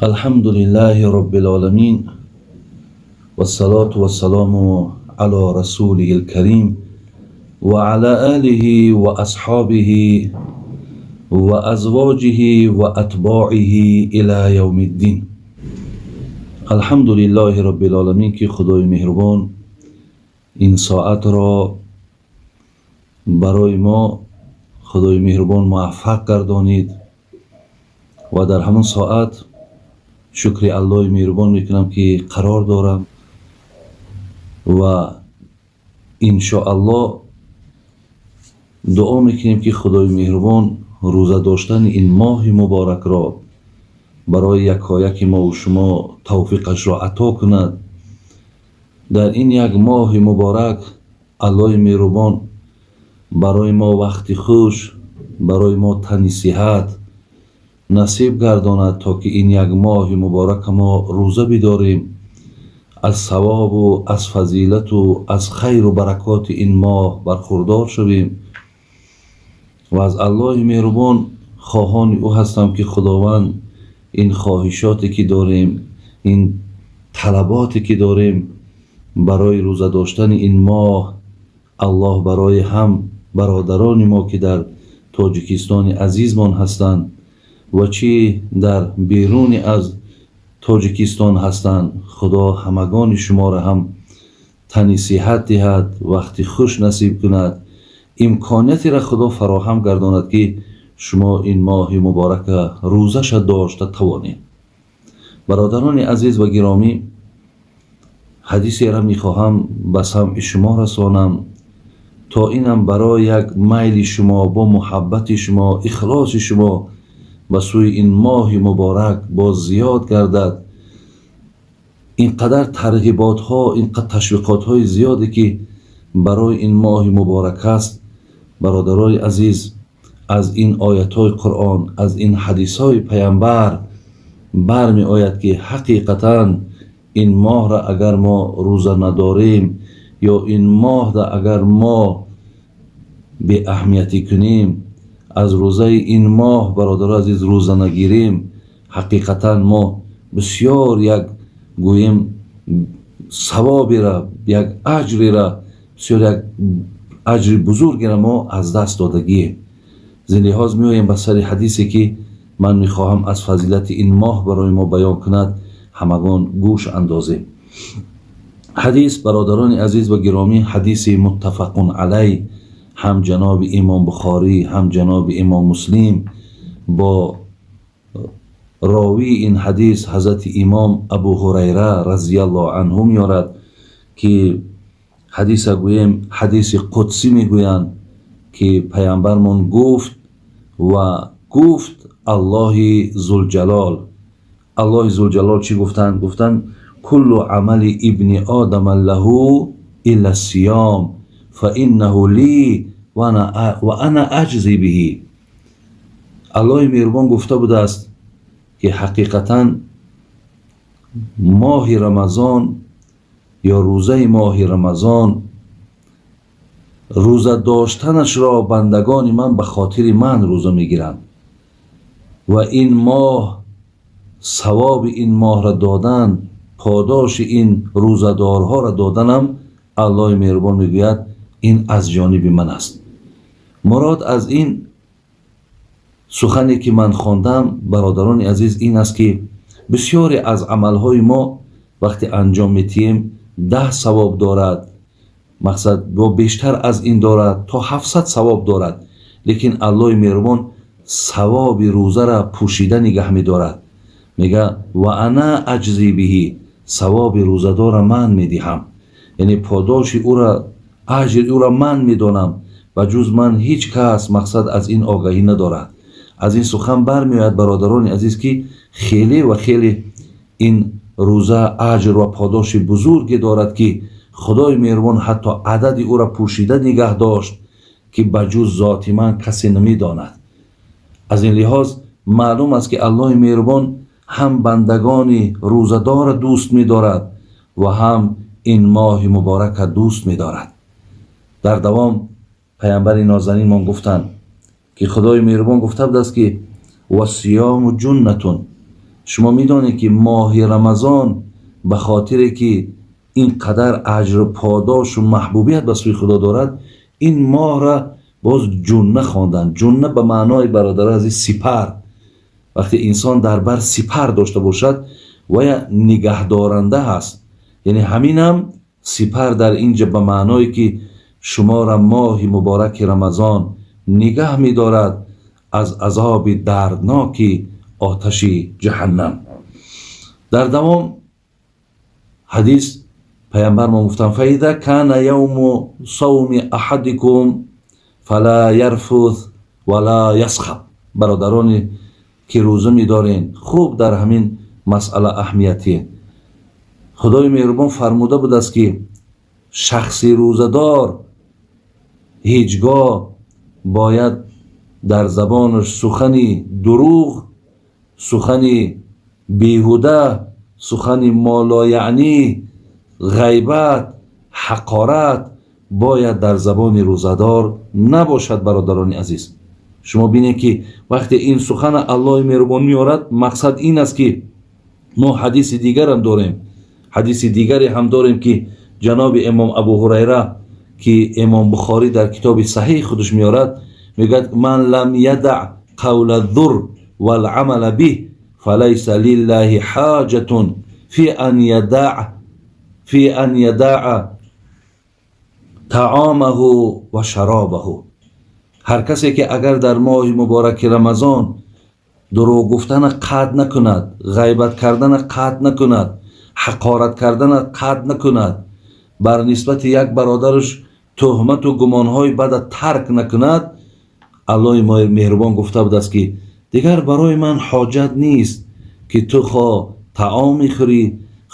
الحمد لله رب العالمين والصلاة والسلام على رسوله الكريم وعلى آله وأصحابه وأزواجه وأتباعه إلى يوم الدين. الحمد لله رب العالمین ки Худои меҳрубон ин соатро барои мо Худои меҳрубон муваффақ гардонид ва дар ҳамон соат шукри Аллоҳи меҳрубон мекунам, ки қарор дорам ва иншоаллоҳ дуо мекунем, ки Худои меҳрубон рӯза доштани ин моҳи муборакро барои якояки мову шумо тавфиқашро ато кунад. Дар ин як моҳи муборак Аллоҳи меҳрубон барои мо вақти хуш, барои мо тани сиҳат насиб гардонад, то ки ин як моҳи муборака мо рӯза бидорем, аз савобу аз фазилату аз хайру баракоти ин моҳ бархурдор шавем ва аз Аллоҳи меҳрубон хоҳони ӯ ҳастам, ки Худованд ин хоҳишоте ки дорем, ин талаботе ки дорем барои рӯза доштани ин моҳ, Аллоҳ барои ҳам бародарони мо, ки дар Тоҷикистони азизмон ҳастанд ва чӣ дар беруни аз Тоҷикистон ҳастанд, Худо ҳамагони шуморо ҳам тани сиҳат диҳад, вақти хуш насиб кунад, имкониятеро Худо фароҳам гардонад, ки шумо ин моҳи муборака рӯзаша дошта тавонед. Бародарони азиз ва гиромӣ, ҳадисеро мехоҳам ба самъи шумо расонам, то инам барои як майли шумо, бо муҳаббати шумо, ихлоси шумо ба сӯи ин моҳи муборак боз зиёд гардад. Ин қадар тарғиботҳо, ин қадар ташвиқотҳои зиёде ки барои ин моҳи муборак аст, бародарои азиз, аз ин оятҳои Қуръон, аз ин ҳадисҳои Паямбар бармеояд, ки ҳақиқатан ин моҳра агар мо рӯза надорем ё ин моҳра агар мо беаҳамиятӣ кунем, аз рӯзаи ин моҳ, бародарои азиз, рӯза нагирем, ҳақиқатан мо бисёр як гӯем савобера, як аҷрера, бисёр як аҷри бузургеро мо аз даст додагием. Зин лиҳоз меоем ба сари ҳадисе, ки ман мехоҳам аз фазилати ин моҳ барои мо баён кунад, ҳамагон гӯш андозем. Ҳадис, бародарони азиз ва гиромӣ, ҳадиси муттафақун алай, ҳам ҷаноби имом Бухорӣ, ҳам ҷаноби имом Муслим бо ровии ин ҳадис ҳазрати имом Абу Ҳурайра разияллоҳу анҳу меорад, ки ҳадиса гӯем ҳадиси қудсӣ мегӯянд, ки паямбармон гуфт ва гуфт Аллоҳи Зулҷалол. Аллоҳи Зулҷалол чӣ гуфтанд? Гуфтанд: куллу амали ибни одама лаҳу илла сиём фаиннаҳу ли ва ана аҷзи биҳи. Аллоҳи меҳрубон гуфта будааст, ки ҳақиқатан моҳи Рамазон ё рӯзаи моҳи Рамазон, рӯза доштанашро бандагони ман ба хотири ман рӯза мегиранд ва ин моҳ, савоби ин моҳро додан, подоши ин рӯзадорҳоро доданам, Аллоҳи меҳрубон мегӯяд, ин аз ҷониби ман аст. Мурод аз ин сухане ки ман хондам, бародарони азиз, ин аст, ки бисёре аз амалҳои мо вақте анҷом метиҳем, 10 савоб дорад, мақсад бо бештар аз ин дорад, то 700 савоб дорад, лекин Аллоҳи меҳрубон савоби рӯзаро пӯшида нигаҳ медорад. Мега: ва ана аҷзи биҳи, савоби рӯзадора ман медиҳам, яъне подоши ӯра, аҷри ӯра ман медонам ва ҷуз ман ҳеҷ кас мақсад аз ин огаҳӣ надорад. Аз ин сухан бармеояд, бародарони азиз, ки хеле ва хеле ин рӯза аҷр ва подоши бузурге дорад, ки Худои меҳрубон ҳатто адади ӯра пӯшида нигаҳ дошт, ки ба ҷуз зоти ман касе намедонад. Аз ин лиҳоз маълум аст, ки Аллоҳи меҳрубон ҳам бандагони рӯзадорро дӯст медорад ва ҳам ин моҳи муборака дӯст медорад. Дар давом паямбари нозанинмон гуфтанд, ки Худои меҳрубон гуфта будааст, ки вассиёму ҷуннатун, Шумо медонед, ки моҳи Рамазон ба хотире ки ин қадар аҷру подошу маҳбубият ба сӯи Худо дорад, ин моҳра боз ҷунна хонданд. Ҷунна ба маънои, бародари азиз, сипар. Вақте инсон дар бар сипар дошта бошад, вая нигаҳдоранда ҳаст. Яъне ҳаминам сипар дар инҷа ба маъное ки шуморо моҳи мубораки Рамазон нигаҳ медорад аз азоби дардноки оташи ҷаҳаннам. Дар давом ҳадис паямбар мо гуфтанд: فإذا كان يوم صوم أحدكم فلا يرفث ولا يصخب. Бародароне ки рӯза медорен, хуб, дар ҳамин масъала аҳамиятие. Худои меҳрубон фармуда будааст, ки шахси рӯзадор ҳеҷ гоҳ бояд дар забонаш сухани дурӯғ, сухани беҳуда, сухани молояънӣ, ғайбат, ҳақорат бояд дар забони рӯзадор набошад. Бародарони азиз, шумо бинед, ки вақте ин сухана Аллоҳи меҳрубон меорад, мақсад ин аст, ки мо ҳадиси дигарам дорем, ҳадиси дигаре ҳам дорем, ки ҷаноби имом Абу Ҳурайра, ки имом Бухорӣ дар китоби саҳиҳи худаш меорад, мегӯяд: من لم يدع قول الزور والعمل به فليس لله حاجة في أن يدع طعامه وشرابه. Ҳар касе ки агар дар моҳи мубораки Рамазон дурӯғ гуфтана қатъ накунад, ғайбат кардана қатъ накунад, ҳақорат кардана қатъ накунад, бар нисбати як бародараш туҳмату гумонҳои бада тарк накунад, Аллоҳи меҳрубон гуфта будааст, ки дигар барои ман ҳоҷат нест, ки ту хо таом мехӯрӣ,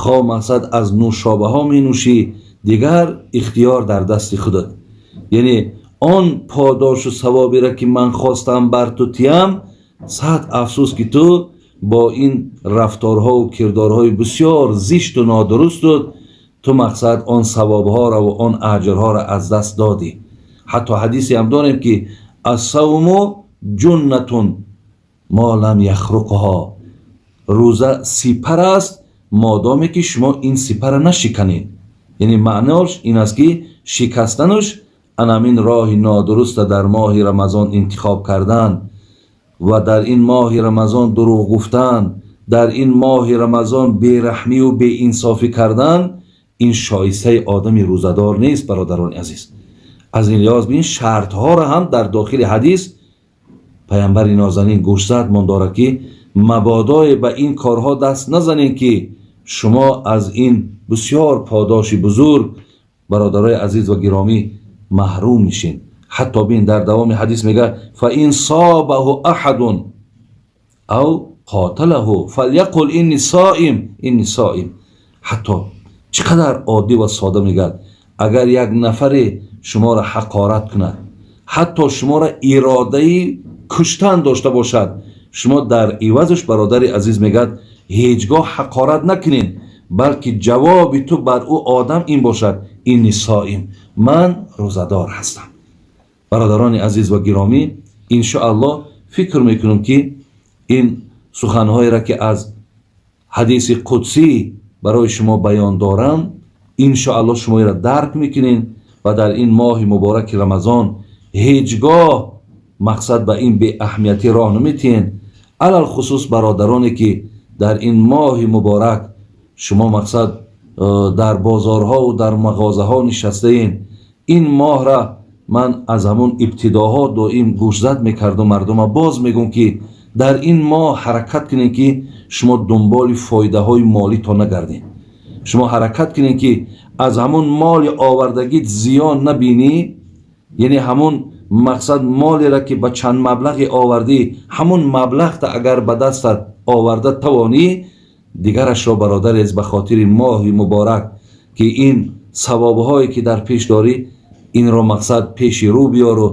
хо мақсад аз нӯшобаҳо менӯшӣ, дигар ихтиёр дар дасти худат. Яъне он подошу савоберо, ки ман хостам бар ту тиям, сад афсӯс, ки ту бо ин рафторҳову кирдорҳои бисёр зишту нодурусту ту мақсад он савобҳоро ва он аҷрҳоро аз даст додӣ. Ҳатто ҳадисе ҳам дорем, ки الصوم جنة ما لم يخرقها. Рӯза сипар аст, модоме ки шумо ин сипарра нашиканед. Яъне маънош ин аст, ки шикастанаш анамин роҳи нодуруста дар моҳи Рамазон интихоб кардан ва дар ин моҳи Рамазон дурӯғ гуфтан, дар ин моҳи Рамазон бераҳмию беинсофӣ кардан, ин шоистаи одами рӯзадор нест. Бародарони азиз, аз ин лиҳоз бин, шартҳоро ҳам дар дохили ҳадис паямбари нозанин гӯшзад мондорад, ки мабодое ба ин корҳо даст назанед, ки шумо аз ин бисёр подоши бузург, бародарои азиз ва гиромӣ, маҳрум мешин. Ҳатто бин, дар давоми ҳадис мегӯяд: فإن سابه أحد أو قاتله فليقل إني صائم، إني صائم. Ҳатто чӣ қадар оддӣ ва сода мегӯяд: агар як нафаре шуморо ҳақорат кунад, ҳатто шуморо иродаи куштан дошта бошад, шумо дар ивазаш, бародари азиз, мегӯяд, ҳеҷ гоҳ ҳақорат накунед, балки ҷавоби ту бар ӯ одам ин бошад: إني صائم, ман рӯзадор ҳастам. Бародарони азиз ва гиромӣ, иншоаллоҳ, фикр мекунам, ки ин суханҳоеро, ки аз ҳадиси қудсӣ барои шумо баён дорам, иншоаллоҳ, шумоеро дарк мекунед ва дар ин моҳи мубораки Рамазон ҳеҷ гоҳ мақсад ба ин беаҳамиятӣ роҳ наметиҳед. Алалхусус бародароне, ки дар ин моҳи муборак шумо мақсад дар бозорҳову дар мағозаҳо нишастаед. Ин моҳра ман аз ҳамон ибтидоҳо доим гӯшзад мекардум мардума, боз мегӯм, ки дар ин моҳ ҳаракат кунед, ки шумо дунболи фоидаҳои молито нагардед. Шумо ҳаракат кунед, ки аз ҳамон моли овардагит зиён набинӣ. Яъне ҳамон мақсад молеро, ки ба чанд маблағе овардӣ, ҳамон маблағта агар ба дастат оварда тавонӣ, дигарашро, бародарез, ба хотири моҳи муборак, ки ин савобҳое, ки дар пеш дорӣ, инро мақсад пеши рӯ биёру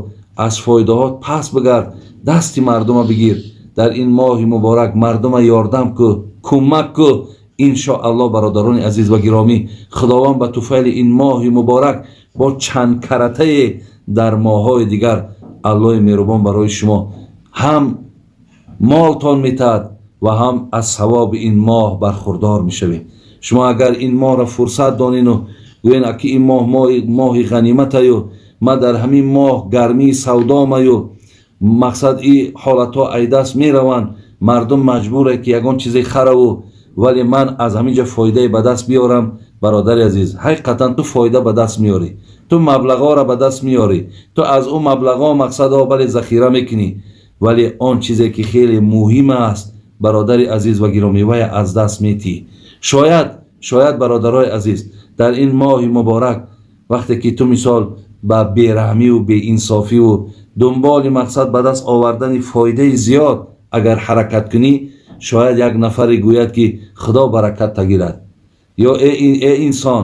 аз фоидаҳо пас бигард, дасти мардума бигир, дар ин моҳи муборак мардума ёрдам ку, кӯмак ку. Иншоаллоҳ, бародарони азиз ва гиромӣ, Худованд ба туфайли ин моҳи муборак бо чанд каратае дар моҳҳои дигар Аллоҳи меҳрубон барои шумо ҳам молтон метаҳад. ва ҳам аз савоби ин моҳ бархурдор мешавем. Шумо агар ин моҳро фурсат донину гӯен, ки ин моҳ моҳи ғаниматаю, ма дар ҳамин моҳ гармии савдомаю, мақсад и ҳолатҳо айдаст мераванд, мардум маҷбуре ки ягон чизе хараву, вале ман аз ҳамин ҷо фоидае ба даст биёрам. Бародари азиз, ҳақиқатан ту фоида ба даст меорӣ, ту маблағҳоро ба даст меорӣ, ту аз ӯ маблағҳо мақсадҳо бале захира мекунӣ, вале он чизе ки хеле муҳим аст, бародари азиз ва гиромӣ, вая аз даст метиҳӣ. Шояд бародарои азиз, дар ин моҳи муборак вақте ки ту мисол ба бераҳмиву беинсофиву дунболи мақсад ба даст овардани фоидаи зиёд агар ҳаракат кунӣ, шояд як нафаре гӯяд, ки Худо баракат тагирад, ё э инсон,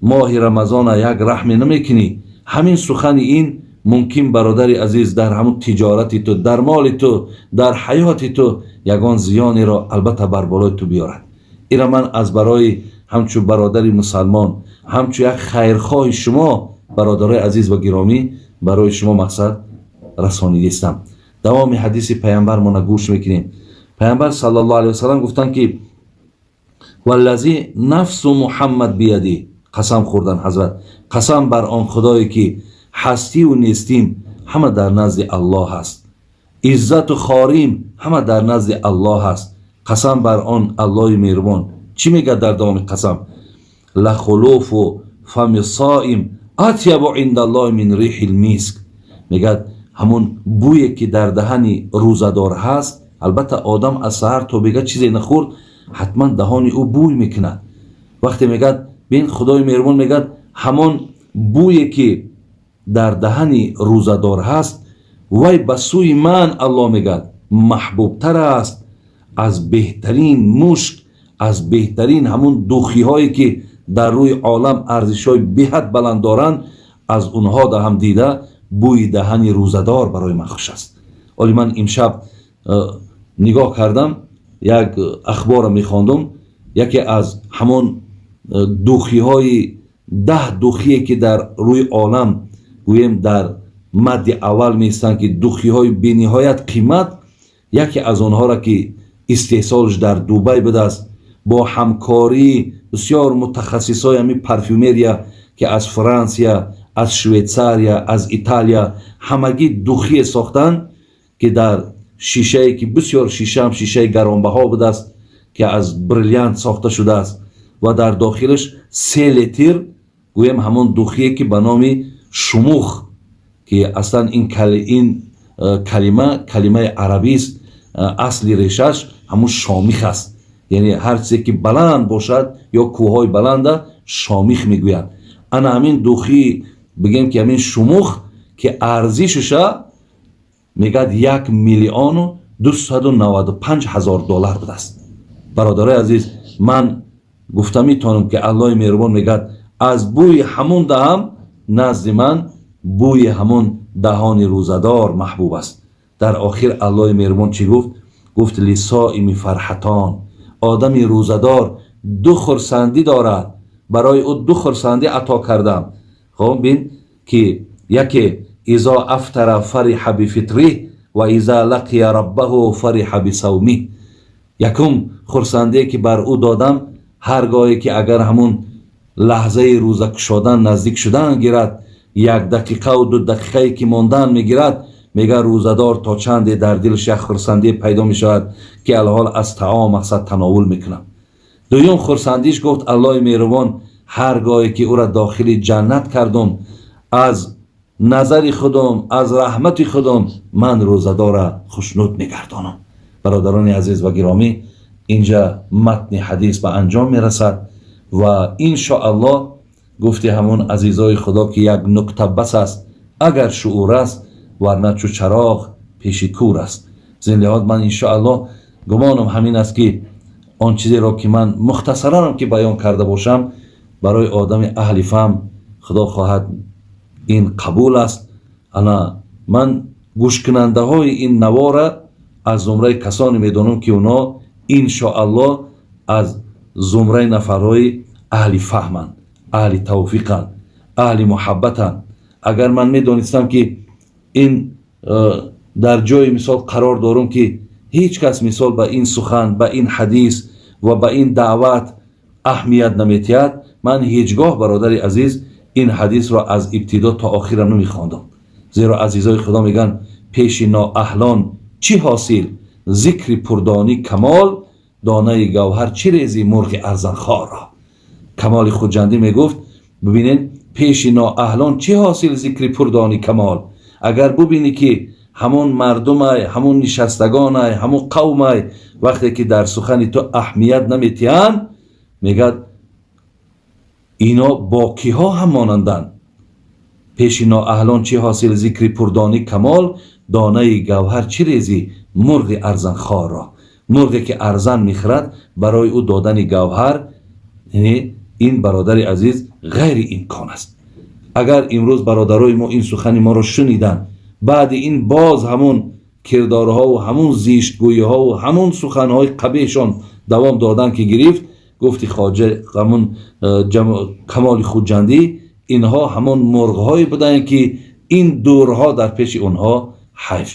моҳи Рамазона як раҳме намекунӣ. Ҳамин сухани ин мумкин, бародари азиз, дар ҳамун тиҷорати ту, дар моли ту, дар ҳаёти ту ягон зиёнеро албатта бар болои ту биёрад. Ира ман аз барои ҳамчун бародари мусалмон, ҳамчун як хайрхоҳи шумо, бародарои азиз ва гиромӣ, барои шумо мақсад расонидистам. Давоми ҳадиси паямбармона гӯш мекунем. Паямбар саллаллоҳу алайҳи васаллам гуфтанд, ки валлази нафсу Муҳаммад бияди, қасам хӯрдан ҳазрат, қасам бар он Худое ки ҳастиву нестим ҳама дар назди Аллоҳ аст, иззату хорим ҳама дар назди Аллоҳ аст, қасам бар он Аллоҳи меҳрубон. Чӣ мегӯяд дар давоми қасам? Лахулуфу фами соим атябу индаллоҳи мин рихил миск. Мегӯяд, ҳамон бӯе ки дар даҳани рӯзадор ҳаст, албатта одам аз саҳар то бега чизе нахӯрд, ҳатман даҳони ӯ бӯй мекунад. Вақте мегӯяд, бин, Худои меҳрубон мегӯяд, ҳамон бӯе ки дар даҳани рӯзадор ҳаст, вай ба сӯи ман, Аллоҳ мегӯяд, маҳбубтар аст аз беҳтарин мушк, аз беҳтарин ҳамун духиҳое ки дар рӯи олам арзишҳои беҳад баланд доранд, аз онҳо даҳам дида бӯи даҳани рӯзадор барои ман хуш аст. Оли ман имшаб нигоҳ кардам, як ахборро мехондум, яке аз ҳамон духиҳои 10 духие ки дар рӯи олам гӯем дар мадди аввал меистанд, ки духиҳои бениҳоят қимат, яке аз онҳоро ки истеҳсолш дар Дубай будааст, бо ҳамкории бисёр мутахассисҳои ҳамин парфюмерия, ки аз Франсия, аз Швейтсария, аз Италия, ҳамагӣ духие сохтанд, ки дар шишае ки бисёр шишаам шишаи гаронбаҳо будааст, ки аз бриллиант сохта шудааст, ва дар дохилаш 3 литр гӯем ҳамон духие ки ба номи Шумух, ки аслан ин калима калимаи арабист, асли решаш ҳамун шомих аст, яъне ҳар чизе ки баланд бошад ё кӯҳҳои баланда шомих мегӯянд. Ана ҳамин духӣ, бигем ки ҳамин Шумух, ки арзишаша мегӯяд 1 295 000 доллар будааст. Бародарои азиз, ман гуфта метавонам, ки Аллоҳи меҳрубон мегӯяд, аз бӯи ҳамун даҳам назди ман бӯи ҳамун даҳони рӯзадор маҳбуб аст. Дар охир Аллоҳи меҳрубон чӣ гуфт? Гуфт: лисоими фарҳатон, одами рӯзадор ду хурсандӣ дорад, барои ӯ ду хурсандӣ ато кардам. Хоб, бин ки яке изо афтара фариҳа бифитрих ва иза лақия раббаҳу фариҳа бисавмих. Якум хурсандие ки бар ӯ додам, ҳар гоҳе ки агар ҳамун лаҳзаи рӯза кушодан наздик шудан гирад, як дақиқаву 2 дақиқае ки мондан мегирад, мегӯяд, рӯзадор то чанде дар дилаш як хурсандие пайдо мешавад, ки алҳол аз таом мақсад тановул мекунам. Дуюм хурсандиш, гуфт Аллоҳи меҳрубон, ҳар гоҳе ки ӯра дохили ҷаннат кардум, аз назари худум, аз раҳмати худум ман рӯзадора хушнуд мегардонам. Бародарони азиз ва гиромӣ, инҷа матни ҳадис ба анҷом мерасад ва иншоаллоҳ, гуфти ҳамун азизои Худо, ки як нукта бас аст, агар шуур аст, варна чу чароғ пеши кур аст. Зин лиҳоз ман иншоаллоҳ гумонам ҳамин аст, ки он чизеро ки ман мухтасаранам ки баён карда бошам, барои одами аҳли фаҳм, Худо хоҳад, ин қабул аст. Ана ман гӯшкунандаҳои ин навора аз зумраи касоне медонам, ки онҳо иншоаллоҳ аз зумраи нафарҳои аҳли фаҳманд, аҳли тавфиқанд, аҳли муҳаббатанд. Агар ман медонистам, ки ин дар ҷои мисол қарор дорум, ки Ҳеҷ кас, мисол, ба ин сухан, ба ин ҳадис ва ба ин даъват аҳамият наметиҳад, ман ҳеҷ гоҳ, бародари азиз, ин ҳадисро аз ибтидо то охира намехондам. Зеро азизои Худо мегӯянд: пеши ноаҳлон чӣ ҳосил зикри пурдонӣ камол, донаи гавҳар чӣ резӣ мурғи арзанхорро. Камоли Хуҷандӣ мегуфт, бибинед: пеши ноаҳлон чӣ ҳосил зикри пурдонӣ камол. Агар бубинӣ, ки ҳамон мардумай, ҳамон нишастагонай, ҳамон қавмай, вақте ки дар сухани ту аҳамият наметиҳанд, мегӯяд, ино бо киҳо ҳам монанданд? Пеши ноаҳлон чӣ ҳосил зикри пурдонӣ камол, донаи гавҳар чӣ резӣ мурғи арзанхорро. Мурғе ки арзан мехӯрад, барои ӯ додани гавҳар, ин, бародари азиз, ғайри имкон аст. Агар имрӯз бародарои мо ин сухани моро шуниданд, баъди ин боз ҳамун кирдорҳову ҳамун зиштгӯиҳову ҳамун суханҳои қабеҳшон давом додан ки гирифт, гуфти хоҷа ҳамун Камоли Хуҷандӣ, инҳо ҳамон мурғҳое буданд, ки ин дурҳо дар пеши онҳо ҳайф.